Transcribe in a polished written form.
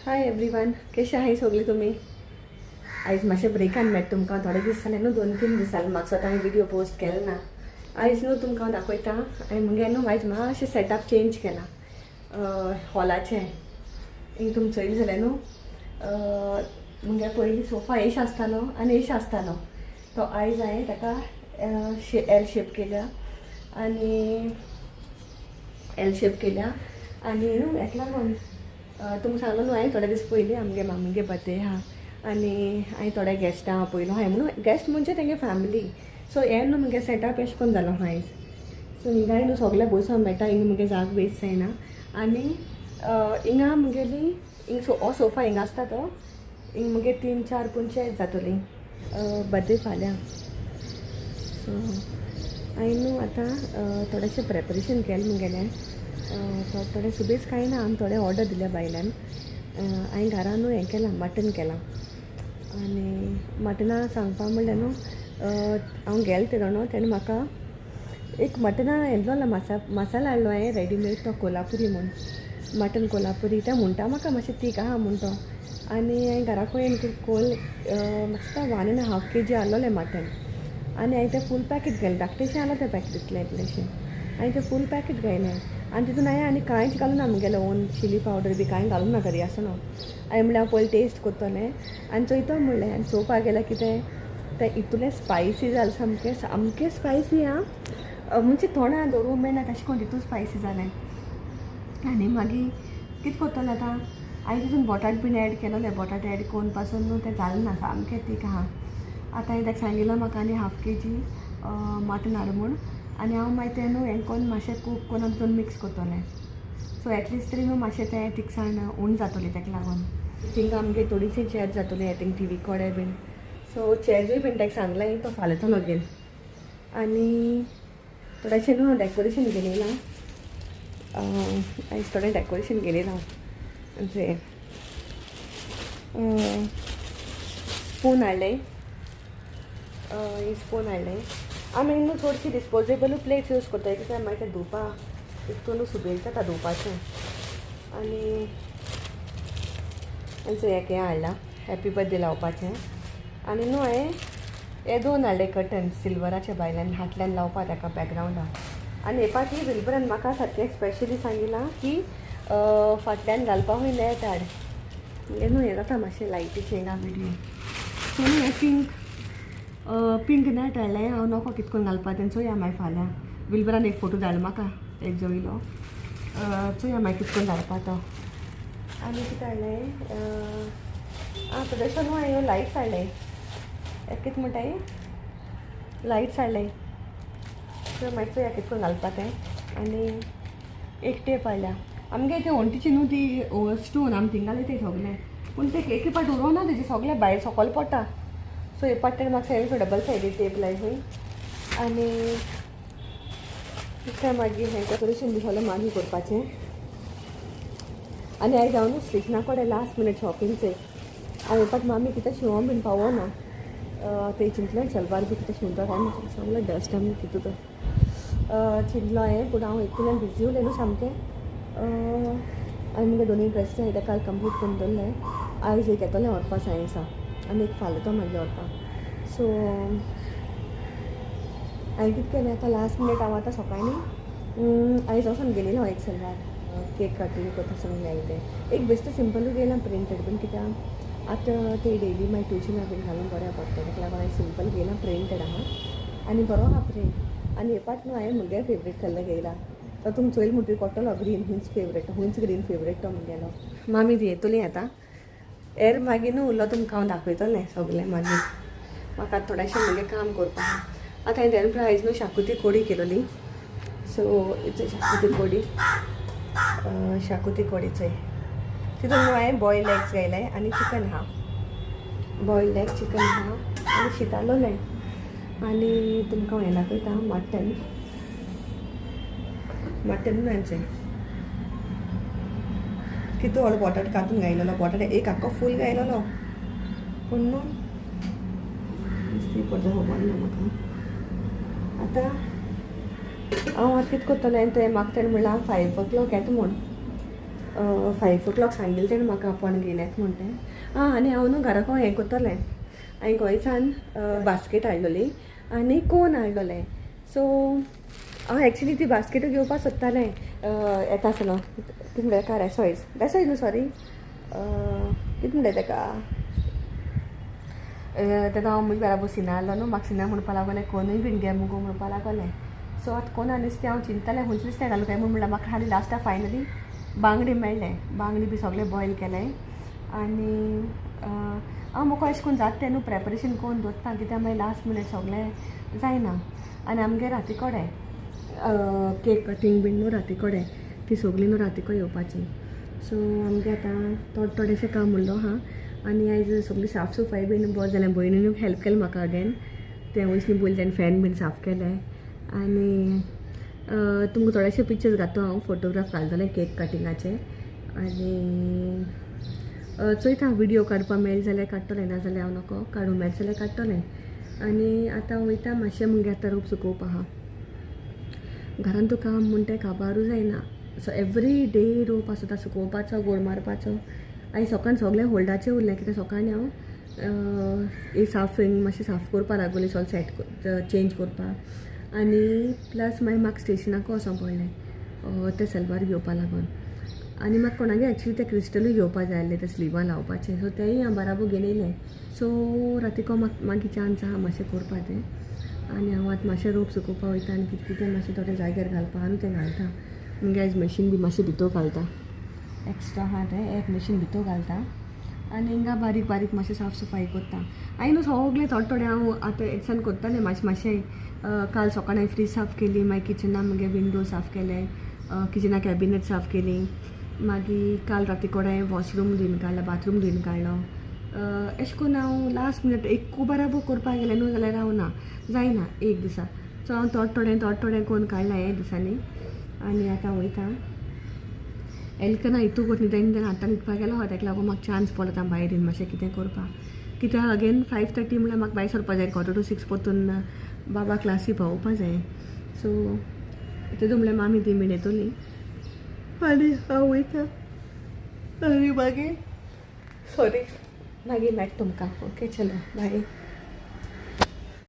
Hi everyone, कशें आहाय सगळीं तुमी? आयज मातशें ब्रेकान मेळटा तुमकां. थोडे दीस जाले न्हू, 2-3 दीस जाले म्हाका हांवें व्हिडिओ पोस्ट केले ना. आयज न्हू तुमकां हांव दाखयता. हांवें मुगे न्हू आयज मातशें सेटअप चेंज केलां हॉलाचें. हिंग तुमी चोयलें जाल्यार न्हू, मुगे पयलीं सोफा एश आसतालो आनी एश आसतालो, तो आयज हांवें ताका एल शेप केल्या आनी एल शेप केल्या. आनी न्हू हेका लागून तुमकां सांगलो न्हू हांवें थोडे दीस पयलीं आमगे मामीगे बर्थडे आहा आनी हांवें थोडे गेस्टां आपयलो हांवें म्हणून. गेस्ट म्हणजे तेंगे फॅमिली. सो हें न्हू मुगे सेटअप एशें करून जालो आहा आयज. सो हिंगाय न्हू सगळें बसून मेळटा, हिंगा मुगे जाग वेस्ट जायना. आनी हिंगा मुगेली हिंग सो हो सोफा हिंगा आसता, तो हिंग मुगे 3-4 पूण चेयर्स जातोली. बर्थडे फाल्यां. सो हांवें न्हू आतां थोडेशें प्रेपरेशन केलें मुगेलें. थोडे सुबेज कांय ना, आमी थोडे ऑर्डर दिल्या भायल्यान. हांवें घरा न्हू हें केलां, मटन केलां. आनी मटना सांगपा म्हणल्यार न्हू, हांव गेलें तें न्हू, तेणें म्हाका एक मटना येतलो मसाला हाडलो हांवें रेडीमेड, तो कोल्हापुरी म्हूण, मटन कोल्हापुरी. तें म्हणटा म्हाका मातशें तीक आहा म्हूण तो. आनी हांवें घरा कडेन कोल म्हाका 1.5 kg आहलोलें मटन आनी हांवें तें फूल पॅकेट घालें. धाकटेशें आहलो तें पॅकेट, इतलें इतलेंशें. हांवें तें फूल पॅकेट घायलें आनी तितून हांवें आनी कांयच घालूं ना, मुगेलें ओन चिली पावडर बी कांय घालूं ना. तरी आसतना हांवें म्हणलें हांव पयलीं टेस्ट करतलें आनी चोयतो म्हणलें. आनी चोवपाक गेल्यार कितें, तें इतलें स्पायसी जालें, सामकें सामकें स्पायसी आं, म्हणजे तोंडां दवरूंक मेळना तशें करून तितू स्पायसी जालें. आनी मागीर कितें करतलें आतां? हांवें तितून बटाट बीन एड केलोलें. बटाट एड करून पासून न्हू तें जालें ना, सामकें तीक आहा. आतां हांवें ताका सांगिल्लो म्हाका आनी हाफ केजी मटन हाड म्हूण आनी हांव मागीर तें न्हू हें करून मातशें कूक करून तितून मिक्स करतलें. सो एटलिस्ट तरी न्हू मातशें तें तिकसाण उण जातली. ताका लागून थिंगा आमगे थोडीशी चेयर जातली थिंग टिवी कोडे बीन. सो चेयर्सूय बीन ताका सांगलें, तो फाल्यां येतलो घेवन. आनी थोडेशें न्हू डेकोरेशन घेयला आयज, थोडें डेकोरेशन घेयला म्हणजे स्पून हाडले, ही स्पून हाडले. आमी न्हू चडशी डिस्पोजेबल प्लेट्स यूज करताय, कित्याक मागीर ते धुवपा तितून सुबेज जाता धुवपाचें. आनी एक हें हाडलां हॅपी बर्थडे लावपाचें. आनी न्हू हांवें हे दोन हाडले कर्टन सिल्वराचे, भायल्यान हाटल्यान लावपा ताका बॅकग्रावंडाक. आनी हे पाटी विलबरान म्हाका सारकें स्पेशली सांगिलां की फाटल्यान घालपा खूंय नेट हाड. म्हणजे न्हू हें जाता मातशें लायटीचें हिंगा व्हिडियो. सो न्हू हें पिंक पिंक नेट हाडलें. हांव नको कित करून घालपा तें, चोया मागीर फाल्यां. विलबरान एक फोटो धाडलो म्हाका एक जोयलो, चोया मागीर कित करून धाडपा तो. आनी कितें हाडलें? आं, थोडेशें न्हू हांवें लायट्स हाडले. कितें म्हणटाय, लायट्स हाडले. सो मागीर चोया कित करून घालपा तें. आनी एक टेप हाडल्या. आमगे ते वण्टीची न्हू ती स्टोन आमी थिंगा ते सगलें, पूण ते एक पाट उरोना ना, तेजे सगलें भायर सकयल पडटा. सो एक पाट तेणें म्हाका सांगलें डबल सायडीड टेप लाय खंय. आनी तें मागीर हें डेकोरेशन बी सगलें मागीर करपाचें. आनी आयज हांव न्हू स्टेशना कडेन लास्ट मिनट शॉपिंग चोय. हांव एक पाट मामी कितें शिंवों बीन पावना, ते चिंतलें सलवार बी कितें शिंवता काय. सगळें डस्ट आमी कितें तो चिंतलो हांवें, पूण हांव इतल्यान बिजी उरलें न्हू सामकें. आनी मुगे दोनूय ड्रेसीस हांवें काल कंप्लीट करून दवरले. आयज एक येतलें व्हरपा सायन्सा आनी एक फाल्यां तो मागीर व्हरपा. सो हांवें कितें केलें आतां लास्ट मिनट, हांव आतां सकाळीं आयज वचोन गेलेलो हांव एक सलवार केक कटींग करता आसतना मेळ्ळें तें एक बेश्टें सिंपलूय घेयलां प्रिंटेड बीन, कित्याक आतां ते डेली मागीर ट्युशना बीन घालून बऱ्या पडटा. ताका लागून हांवें सिंपल घेयलां, प्रिंटेड आहा आनी बरो आहा प्रिंट. आनी हे पाट न्हू हांवें मुगे फेवरेट कलर घेयला, तो तुमकां चोयल म्हणटकीर कळटलो ग्रीन हुंच फेवरेट, हुंच ग्रीन फेवरेट तो मुगेलो. मामी ती येतली आतां एर, मागीर न्हू उरलो तुमकां हांव दाखयतलें सगलें. मागीर म्हाका थोडेशें मुगे काम करपाक आहा. आतां हांवें तेन्ना आयज न्हू शाकुती कोडी केलोली. सो इतली शाकुती कोडी, शाकुती कोडी चोय. तितून न्हू हांवें बॉयल्ड एग्स घायले आनी चिकन आहा, बॉयल्ड एग चिकन आहा आनी शितालोलें. आनी तुमकां हें दाखयता, मटन. मटन न्हू कितू व्हडलो बटाट कातून घायलेलो, बटाट एक आख्खो फूल घायलेलो. पूण न्हू दिसती पडटा, खबर ना म्हाका. आतां हांव आतां कितें करतलें तें म्हाका तेणें म्हणलां 5 o'clock येता म्हूण. 5 o'clock सांगिल्लें तेणें म्हाका आपोवन घेवन येता म्हण तें. आं, आनी हांव न्हू घराक हें करतलें. हांवें गोंयच्यान बास्केट हाडलेली आनी कोन हाडलेलें. सो हांव एक्चुली ती बास्केटूय घेवपाक सोदतालें येता आसतना. कितें म्हणटा तेका, रेसोयज, रेसोयज न्हू, सॉरी, कितें म्हणटा तेका, तेन्ना हांव म्हजे बाराबोर सिना आसलो न्हू, म्हाका सिना म्हणपा लागोलें कोनूय बीन घे मुगो म्हणपा लागोलें. सो आतां कोना नुस्तें हांव चिंततालें खंयचें नुस्तें घालूं काय म्हूण, म्हणल्यार म्हाका हाली लास्टाक फायनली बांगडे मेळ्ळे. बांगडे बी सगळें बॉयल केलें आनी हांव म्हाका अशें करून जाता तें न्हू प्रेपरेशन करून दवरता, कित्याक मागीर लास्ट मिनीट सगळें जायना. आनी आमगे राती कडेन केक कटींग बीन न्हू राती कडेन, ती सगळीं न्हू राती कडेन येवपाची. सो आमगे आतां थोडे थोडेशें काम उरलो आहा. आनी आयज सगळी साफ सफाई बीन बरें जालें. भयणीनूय हेल्प केलें म्हाका अगेन. तें वयसनी पयलीं तेणें फॅन बीन साफ केलें. आनी तुमकां थोडेशे पिक्चर्स घातो हांव, फोटोग्राफ घालतलें केक कटिंगाचे. आनी चोयता, विडियो काडपा मेळ्ळें जाल्यार काडटलें, ना जाल्यार हांव नको काडूं, मेळटा जाल्यार काडटलें. आनी आतां वयता मातशें मुगे आतां रोप सुकोवपा आहा. घरान तूं काम म्हूण तें काबारूय जायना. सो एवरी डे रोप आसता सुकोवपाचो, गोड मारपाचो. आनी सकाळीं सगळें होल्डाचें उरलें, कित्याक सकाळीं हांव एक साफ मातशें साफ करपा लागोली, सगळें सेट चेंज करपाक. आनी प्लस मागीर म्हाका स्टेशनाकूय वचों पडलें तें सलवार घेवपा लागून. आनी म्हाका कोणागे एक्चुली तें क्रिस्टलूय घेवपा जाय आसलें, तें स्लिवां लावपाचें. सो तेंय हांव बाराबोर घेवन येयलें. सो रातीको म्हाका मागीर चान्स आहा मातशें करपा तें. आनी हांव आतां मातशें रोप सुकोवपा वयता आनी कितें कितें मातशें थोडें जाग्यार घालपा आहा न्हू तें घालता. मुगे आयज मशीन बी मातशें भितर घालता, एक्स्ट्रा आहा तें एक मशीन भितर घालता. आनी हिंगा बारीक बारीक मातशें साफ सफाई करता. हांवें न्हू सगळें थोडें थोडें हांव आतां एकसान करतालें मातशें मातशें. काल सकाळीं हांवें फ्रीज साफ केली, मागीर किचना मुगे विंडो साफ केले, किचना कॅबिनेट साफ केली. मागीर काल राती कडेन हांवें वॉशरूम धुवन काडलो, बाथरूम धुवन काडलो. अशें करून हांव लास्ट मिनट एक बराबर करपाक गेलें न्हू जाल्यार हांव ना जायना एक दिसा. सो हांव थोडें थोडें थोडें थोडें करून काडलां हे दिसांनी. आनी आतां वयता एलकना हितू कोत न्ही तेन्ना आतां न्हिदपाक गेलो आहा, तेका लागून म्हाका चान्स पडलो आतां भायर येवन मातशें कितें करपाक. कित्याक अगेन 5:30 म्हणल्यार म्हाका भायर सरपा जाय, 5:45 परतून बाबा क्लासी पावोवपा जाय. सो तेदो म्हणल्यार मामी ती बीन येतली आनी हांव वयता. आनी मागीर सॉरी, मागीर मेळटा तुमकां. ओके, चलो, बाय.